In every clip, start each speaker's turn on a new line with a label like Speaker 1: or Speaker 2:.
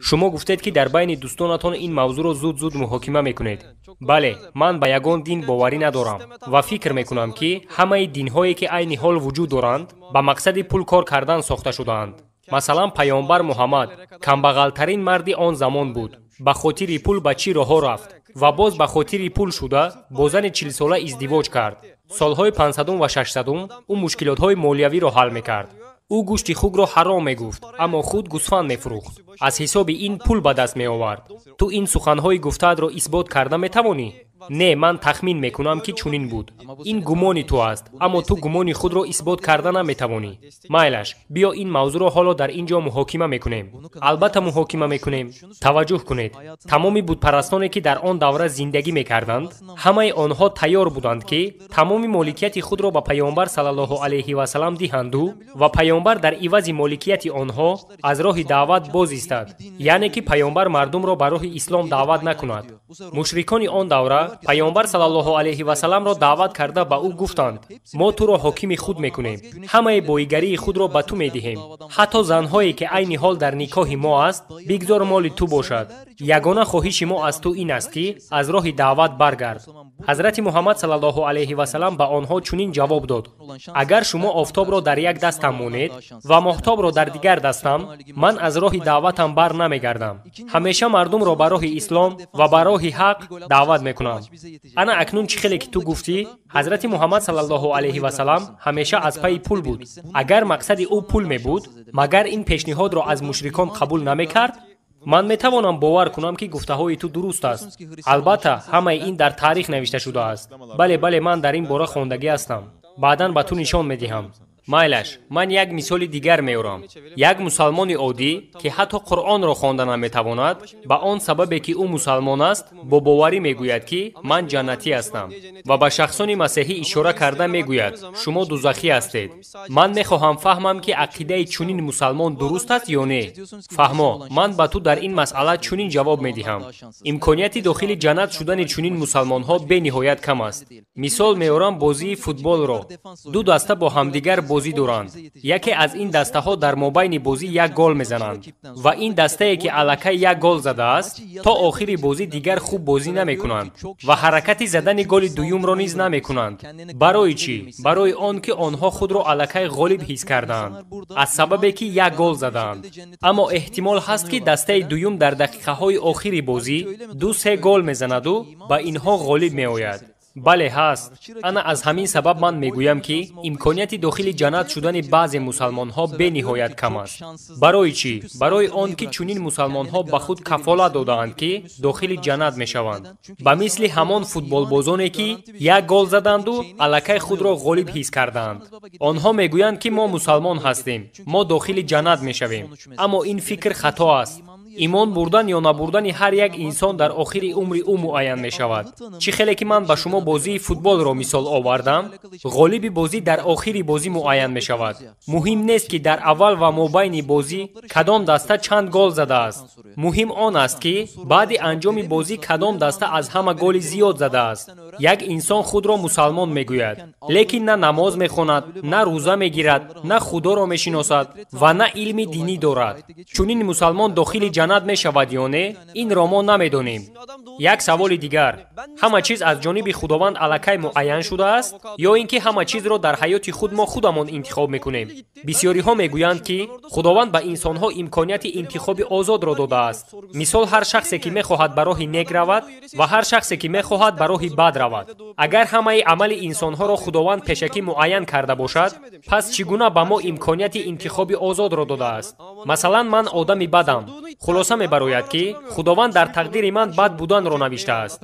Speaker 1: Шумо гуфтед, ки дар байни дӯстонатон ин мавзӯъро зуд-зуд муҳокима мекунед. Бале, ман ба ягон дин боварӣ надорам ва фикр мекунам, ки ҳамаи динҳое, ки айни ҳол вуҷуд доранд, ба мақсади пул кор кардан сохта шудаанд. Масалан, Паёмбар Муҳаммад камбағалтарин марди он замон буд. Ба хотири пул ба чӣ роҳҳо рафт ва боз ба хотири пул шуда бо зани 40-сола издивоҷ кард. Солҳои 500 ва 600 ӯ мушкилотҳои молиявиро ҳал мекард. Ӯ гӯшти хукро ҳаром мегуфт, аммо худ гӯсфанд мефурӯхт. Аз ҳисоби ин пул ба даст меовард. Ту ин суханҳои гуфтаатро исбот карда метавонӣ? Не, ман тахмин мекунам, ки чунин буд. Ин гумони ту аст, аммо ту гумони худро исбот карда наметавонӣ. Майлаш, биё ин мавзӯъро ҳоло дар ин ҷо муҳокима мекунем. Албатта муҳокима мекунем. Таваҷҷӯҳ кунед. Тамоми бутпарастоне, ки дар он давра зиндагӣ мекарданд, ҳамаи онҳо тайёр буданд, ки тамоми моликияти худро ба Паёмбар саллаллоҳу алайҳи васаллам диҳанду ва Паёмбар дар ивази моликияти онҳо аз роҳи даъват боз истад. Яъне ки Паёмбар мардумро ба роҳи ислом даъват накунад. Мушрикони он давра Паёмбар саллаллоҳу алайҳи васалламро даъват карда ба ӯ гуфтанд: мо туро ҳокими худ мекунем, ҳамаи боигарии худро ба ту медиҳем, ҳатто занҳое, ки айни ҳол дар никоҳи мо аст, бигзор моли ту бошад. Ягона хоҳиши мо аз ту ин аст, ки аз роҳи даъват баргард. Ҳазрати Муҳаммад саллаллоҳу алайҳи васаллам ба онҳо чунин ҷавоб дод: агар шумо офтобро дар як дастам монед ва моҳтобро дар дигар дастам, ман аз роҳи даъватам бар намегардам. Ҳамеша мардумро ба роҳи ислом ва ба роҳи ҳақ даъват мекунам. Ана акнун чӣ хеле ки ту гуфтӣ, Ҳазрати Муҳаммад саллаллоҳу алайҳи васаллам ҳамеша аз пайи пул буд. Агар мақсади ӯ пул мебуд, магар ин пешниҳодро аз мушрикон қабул намекард? Ман метавонам бовар кунам, ки гуфтаҳои ту дуруст аст. Албатта, ҳамаи ин дар таърих навишта шудааст. Бале, бале, ман дар ин бора хондагӣ ҳастам. Баъдан ба ту нишон медиҳам. Майлаш, ман як мисоли дигар меорам. Як мусалмони оддӣ, ки ҳатто Қуръонро хонда наметавонад, ба он сабабе, ки ӯ мусалмон аст, бо боварӣ мегӯяд, ки ман ҷаннатӣ ҳастам ва ба шахсони масеҳӣ ишора карда мегӯяд: шумо дузахӣ ҳастед. Ман мехоҳам фаҳмам, ки ақидаи чунин мусалмон дуруст аст ё не. Фаҳмо, ман ба ту дар ин масъала чунин ҷавоб медиҳам. Имконияти дохили ҷаннат шудани чунин мусалмонҳо бениҳоят кам аст. Мисол меорам бозии футболро. Ду даста бо ҳамдигар бозӣ доранд. Яке аз ин дастаҳо дар мобайни бозӣ як гол мезананд ва ин дастае, ки аллакай як гол задааст, то охири бозӣ дигар хуб бозӣ намекунанд ва ҳаракати задани голи дуюмро низ намекунанд. Барои чӣ? Барои он ки онҳо худро аллакай ғолиб ҳис кардаанд аз сабабе, ки як гол задаанд. Аммо эҳтимол ҳаст, ки дастаи дуюм дар дақиқаҳои охири бозӣ 2-3 гол мезанаду ба инҳо ғолиб меояд. Бале, ҳаст. Ана аз ҳамин сабаб ман мегӯям, ки имконияти дохили ҷаннат шудани баъзе мусалмонҳо бениҳоят кам аст. Барои чӣ? Барои он ки чунин мусалмонҳо ба худ кафолат додаанд, ки дохили ҷаннат мешаванд. Ба мисли ҳамон футболбозоне, ки як гол заданду аллакай худро ғолиб ҳис кардаанд. Онҳо мегӯянд, ки мо мусалмон ҳастем, мо дохили ҷаннат мешавем. Аммо ин фикр хато аст. Имон бурдан ё набурдани ҳар як инсон дар охири умри ӯ муайян мешавад. Чӣ хеле ки ман ба шумо бозии футболро мисол овардам, ғолиби бозӣ дар охири бозӣ муайян мешавад. Муҳим нест, ки дар аввал ва мобайни бозӣ кадом даста чанд гол задааст. Муҳим он аст, ки баъди анҷоми бозӣ кадом даста аз ҳама голи зиёд задааст. Як инсон худро мусалмон мегӯяд, лекин на намоз мехонад, на рӯза мегирад, на Худоро мешиносад ва на илми динӣ дорад. Чунин мусалмон дохили ҷаннат мешавад ё не, инро мо намедонем. Як саволи дигар: ҳама чиз аз ҷониби Худованд аллакай муайян шудааст ё ин ки ҳама чизро дар ҳаёти худ мо худамон интихоб мекунем? Бисёриҳо мегӯянд, ки Худованд ба инсонҳо имконияти интихоби озодро додааст. Мисол, ҳар шахсе, ки мехоҳад ба роҳи нек равад ва ҳар шахсе, ки мехоҳад ба роҳи бад равад. Агар ҳамаи амали инсонҳоро Худованд пешакӣ муайян карда бошад, пас чӣ гуна ба мо имконияти интихоби озодро додааст? Масалан, ман одами бадам. Хулоса мебарояд, ки Худованд дар тақдири ман бад буданро навиштааст.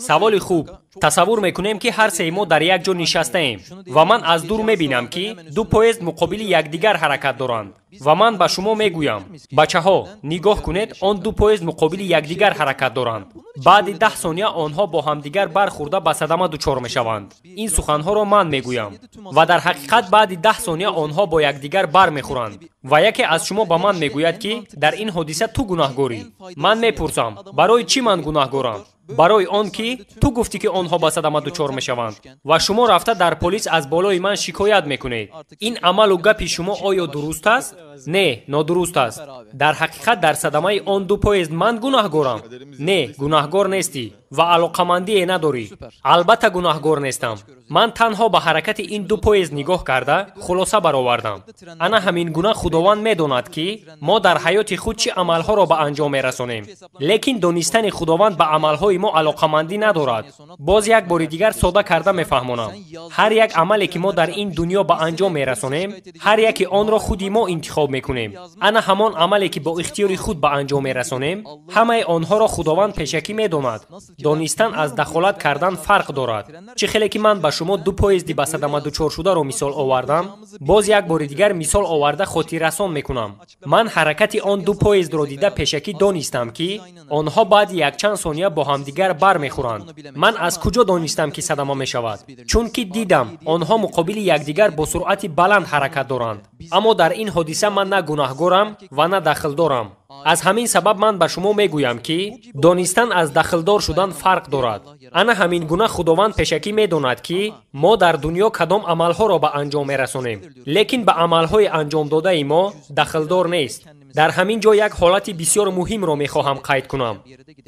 Speaker 1: Саволи хуб. Тасаввур мекунем, ки ҳар сеи мо дар як ҷо нишастаем ва ман аз дур мебинам, ки ду поезд муқобили якдигар ҳаракат доранд. Ва ман ба шумо мегӯям: бачаҳо, нигоҳ кунед, он ду поезд муқобили якдигар ҳаракат доранд. Баъди 10 сония онҳо бо ҳамдигар бархӯрда ба садама дучор мешаванд. Ин суханҳоро ман мегӯям ва дар ҳақиқат баъди 10 сония онҳо бо якдигар бармехӯранд. Ва яке аз шумо ба ман мегӯяд, ки дар ин ҳодиса ту гунаҳгорӣ. Ман мепурсам: барои чӣ ман гунаҳгорам? Барои он ки ту гуфтӣ, ки онҳо ба садама дучор мешаванд ва шумо рафта дар полис аз болои ман шикоят мекунед. Ин амалу гапи шумо оё дуруст аст? Не, нодуруст аст. Дар ҳақиқат дар садамаи он ду поезд ман гунаҳгорам? Не, гунаҳгор нестӣ ва алоқамандие надорӣ. Албатта гунаҳгор нестам. Ман танҳо ба ҳаракати ин ду поезд нигоҳ карда хулоса баровардам. Ана ҳамин гуна Худованд медонад, ки мо дар ҳаёти худ чӣ амалҳоро ба анҷом мерасонем. Лекин донистани Худованд ба амалҳои мо алоқамандӣ надорад. Боз як бори дигар сода карда мефаҳмонам. Ҳар як амале, ки мо дар ин дунё ба анҷом мерасонем, ҳар яке онро худи мо интихоб мекунем. Ана ҳамон амале, ки бо ихтиёри худ ба анҷом мерасонем, ҳамаи онҳоро Худованд пешакӣ медонад. Донистан аз дахолат кардан фарқ дорад. Чӣ хеле ки ман ба шумо ду поезди ба садама дучоршударо мисол овардам, боз як бори дигар мисол оварда хотиррасон мекунам. Ман ҳаракати он ду поездро дида пешакӣ донистам, ки онҳо баъди якчанд сония бо ҳамдигар бармехӯранд. Ман аз куҷо донистам, ки садама мешавад? Чунки дидам, онҳо муқобили якдигар бо суръати баланд ҳаракат доранд. Аммо дар ин ҳодиса ман на гунаҳгорам ва на дахлдорам. Аз ҳамин сабаб ман ба шумо мегӯям, ки донистан аз дахлдор шудан фарқ дорад. Ана ҳамин гуна Худованд пешакӣ медонад, ки мо дар дунё кадом амалҳоро ба анҷом мерасонем, лекин ба амалҳои анҷомдодаи мо дахлдор нест. Дар ҳамин ҷо як ҳолати бисёр муҳимро мехоҳам қайд кунам.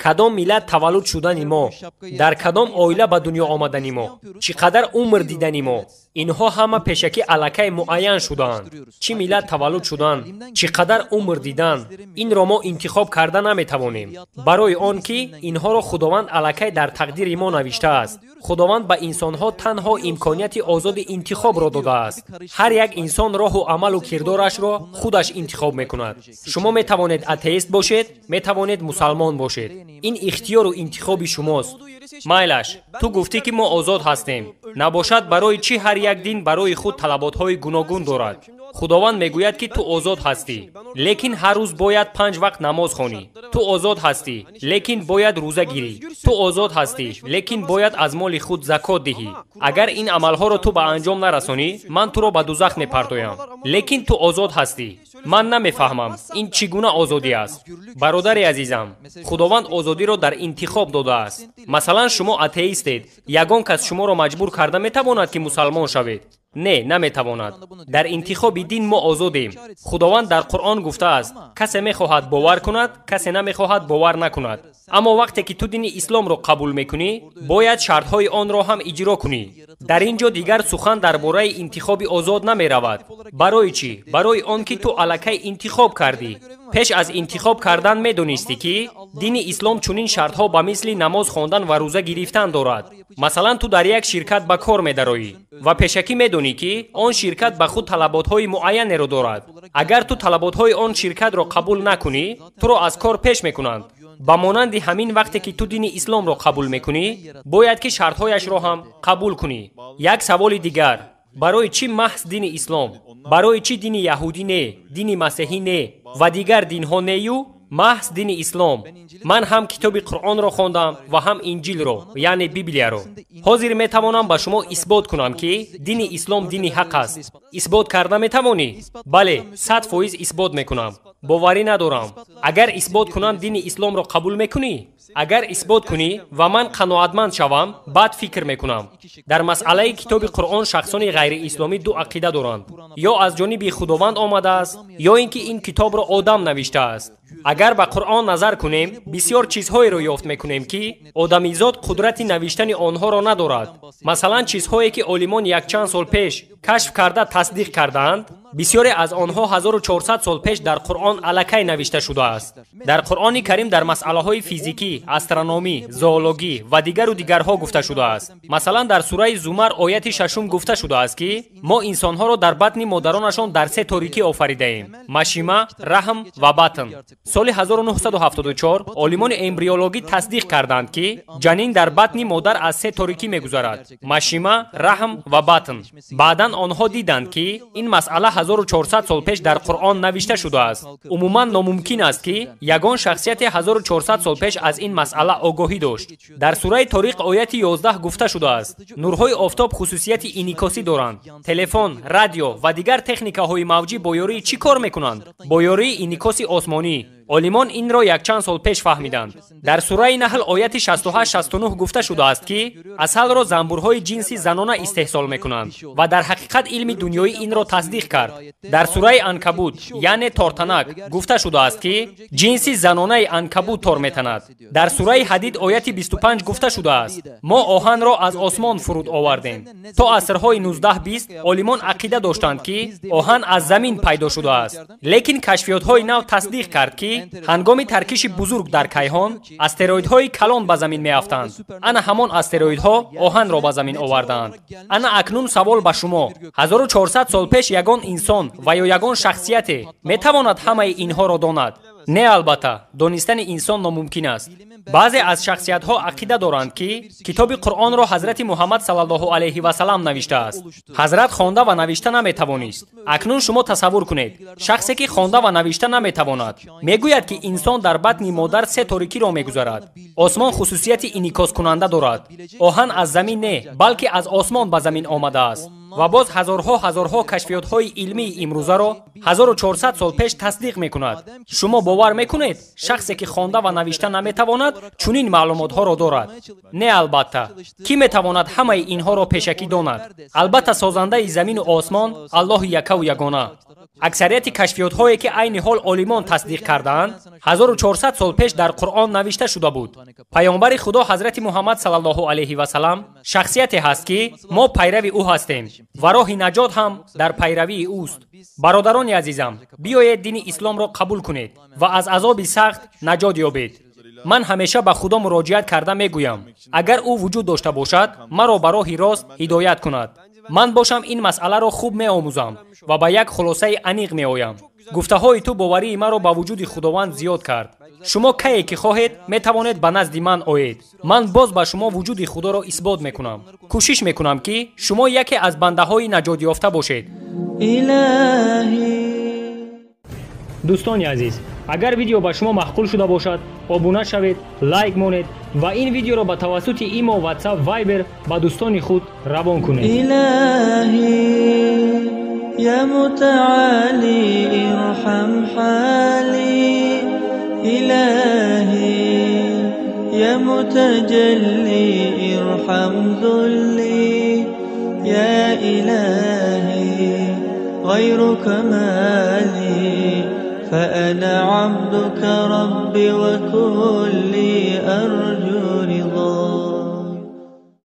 Speaker 1: Кадом миллат таваллуд шудани мо, дар кадом оила ба дунё омадани мо, чӣ қадар умр дидани мо, инҳо ҳама пешакӣ аллакай муайян шудаанд. Чӣ миллат таваллуд шудан, чӣ қадар умр дидан, инро мо интихоб карда наметавонем, барои он ки инҳоро Худованд аллакай дар тақдири мо навиштааст. Худованд ба инсонҳо танҳо имконияти озоди интихобро додааст. Ҳар як инсон роҳу амалу кирдорашро худаш интихоб мекунад. Шумо метавонед атеист бошед, метавонед мусалмон бошед. Ин ихтиёру интихоби шумост. Майлаш, ту гуфтӣ, ки мо озод ҳастем. Набошад, барои чӣ ҳар як дин барои худ талаботҳои гуногун дорад? Худованд мегӯяд, ки ту озод ҳастӣ, лекин ҳар рӯз бояд 5 вақт намоз хонӣ. Ту озод ҳастӣ, лекин бояд рӯза гирӣ. Ту озод ҳастӣ, лекин бояд аз моли худ закот диҳӣ. Агар ин амалҳоро ту ба анҷом нарасонӣ, ман туро ба дузах мепартоям. Лекин ту озод ҳастӣ. Ман намефаҳмам, ин чӣ гуна озодӣ аст? Бародари азизам, Худованд озодиро дар интихоб додааст. Масалан, шумо атеистед. Ягон кас шуморо маҷбур карда метавонад, ки мусалмон шавед? Не, наметавонад. Дар интихоби дин мо озодем. Худованд дар Қуръон гуфтааст, касе мехоҳад бовар кунад, касе намехоҳад бовар накунад. Аммо вақте ки ту дини исломро қабул мекунӣ, бояд шартҳои онро ҳам иҷро кунӣ. Дар ин ҷо дигар сухан дар бораи интихоби озод намеравад. Барои чӣ? Барои он ки ту аллакай интихоб кардӣ. Пеш аз интихоб кардан медонистӣ, ки дини ислом чунин шартҳо ба мисли намоз хондан ва рӯза гирифтан дорад. Масалан, ту дар як ширкат ба кор медароӣ ва пешакӣ медонӣ, ки он ширкат ба худ талаботҳои муайянеро дорад. Агар ту талаботҳои он ширкатро қабул накунӣ, туро аз кор пеш мекунанд. Ба монанди ҳамин, вақте ки ту дини исломро қабул мекунӣ, бояд ки шартҳояшро ҳам қабул кунӣ. Як саволи дигар: барои чӣ маҳз дини ислом? Барои чӣ дини яҳудӣ не, дини масеҳӣ не ва дигар динҳо нею маҳз дини ислом? Ман ҳам китоби Қуръонро хондам ва ҳам Инҷилро, яъне Библияро. Ҳозир метавонам ба шумо исбот кунам, ки дини ислом дини ҳақ аст. Исбот карда метавонӣ? Бале, 100% исбот мекунам. Боварӣ надорам. Агар исбот кунам, дини исломро қабул мекунӣ? Агар исбот кунӣ ва ман қаноатманд шавам, баъд фикр мекунам. Дар масъалаи китоби Қуръон шахсони ғайриисломӣ ду ақида доранд: ё аз ҷониби Худованд омадааст, ё ин ки ин китобро одам навиштааст. Агар ба Қуръон назар кунем, бисёр чизҳоеро ёфт мекунем, ки одамизод қудрати навиштани онҳоро надорад. Масалан, чизҳое, ки олимон якчанд сол пеш кашф карда тасдиқ кардаанд, бисёре аз онҳо 1400 сол пеш дар Қуръон аллакай навишта шудааст. Дар Қуръони Карим дар масъалаҳои физикӣ, астрономӣ, зоологӣ ва дигару дигарҳо гуфта шудааст. Масалан, дар сураи Зумар ояти 6 гуфта шудааст, ки мо инсонҳоро дар батни модаронашон дар се торикӣ офаридаем: машима, раҳм ва батн. Соли 1974 олимони эмбриологӣ тасдиқ карданд, ки ҷанин дар батни модар аз се торикӣ мегузарад: машима, раҳм ва батн. Баъдан онҳо диданд, ки ин масъала 1400 сол пеш дар Қуръон навишта шудааст. Умуман номумкин аст, ки ягон шахсияте 1400 сол пеш аз ин масъала огоҳӣ дошт. Дар сураи Ториқ ояти 11 гуфта шудааст: нурҳои офтоб хусусияти инъикосӣ доранд. Телефон, радио ва дигар техникаҳои мавҷӣ бо ёрии чӣ кор мекунанд? Бо ёрии инъикоси осмонӣ. Олимон инро якчанд сол пеш фаҳмиданд. Дар сураи Наҳл ояти 68-69 гуфта шудааст, ки асалро занбурҳои ҷинси занона истеҳсол мекунанд ва дар ҳақиқат илми дунёӣ инро тасдиқ кард. Дар сураи Анкабут, яъне тортанак, гуфта шудааст, ки ҷинси занонаи анкабут тор метанад. Дар сураи Ҳадид ояти 25 гуфта шудааст: мо оҳанро аз осмон фуруд овардем. То асрҳои 19-20 олимон ақида доштанд, ки оҳан аз замин пайдо шудааст. Лекин кашфиётҳои нав тасдиқ кард, ки ҳангоми таркиши бузург дар кайҳон астероидҳои калон ба замин меафтанд. Ана ҳамон астероидҳо оҳанро ба замин овардаанд. Ана акнун савол ба шумо: 1400 сол пеш ягон инсон ва ё ягон шахсияте метавонад ҳамаи инҳоро донад? Не, албатта, донистани инсон номумкин аст. Баъзе аз шахсиятҳо ақида доранд, ки китоби Қуръонро ҳазрати Муҳаммад саллаллоҳу алайҳи васаллам навиштааст. Ҳазрат хонда ва навишта наметавонист. Акнун шумо тасаввур кунед, шахсе ки хонда ва навишта наметавонад, мегӯяд, ки инсон дар батни модар се торикиро мегузарад. Осмон хусусияти инъикоскунанда дорад. Оҳан аз замин не, балки аз осмон ба замин омадааст. Ва боз ҳазорҳо ҳазорҳо кашфиётҳои илмии имрӯзаро 1400 сол пеш тасдиқ мекунад. Шумо бовар мекунед, шахсе ки хонда ва навишта наметавонад, чунин маълумотҳоро дорад? Не, албатта. Кӣ метавонад ҳамаи инҳоро пешакӣ донад? Албатта, созандаи замину осмон Аллоҳи якаву ягона. Аксарияти кашфиётҳое ки айни ҳол олимон тасдиқ кардаанд, 1400 сол пеш дар Қуръон навишта шуда буд. Паёмбари Худо ҳазрати Муҳаммад саллаллоҳу алайҳи васаллам шахсияте ҳаст, ки мо пайрави ӯ ҳастем ва роҳи наҷот ҳам дар пайравии ӯст. Бародарони азизам, биёед дини исломро қабул кунед ва аз азоби сахт наҷот ёбед. Ман ҳамеша ба Худо муроҷиат карда мегӯям: агар ӯ вуҷуд дошта бошад, маро ба роҳи рост ҳидоят кунад. Ман бошам ин масъаларо хуб меомӯзам ва ба як хулосаи аниқ меоям. Гуфтаҳои ту боварии маро ба вуҷуди Худованд зиёд кард. Шумо кае ки хоҳед, метавонед ба назди ман оед. Ман боз ба шумо вуҷуди Худоро исбот мекунам. Кӯшиш мекунам, ки шумо яке аз бандаҳои наҷотёфта бошед. Дӯстони азиз, агар видео ба шумо маъқул шуда бошад, обуна шавед, лайк монед ва ин видеоро ба тавассути имо, WhatsApp, Viber ба дӯстони худ равон кунед.
Speaker 2: يا متعالي ارحم حالي، إلهي يا متجلي ارحم ذلي، يا إلهي غيرك مالي، فأنا عبدك ربي وكلي أرجو.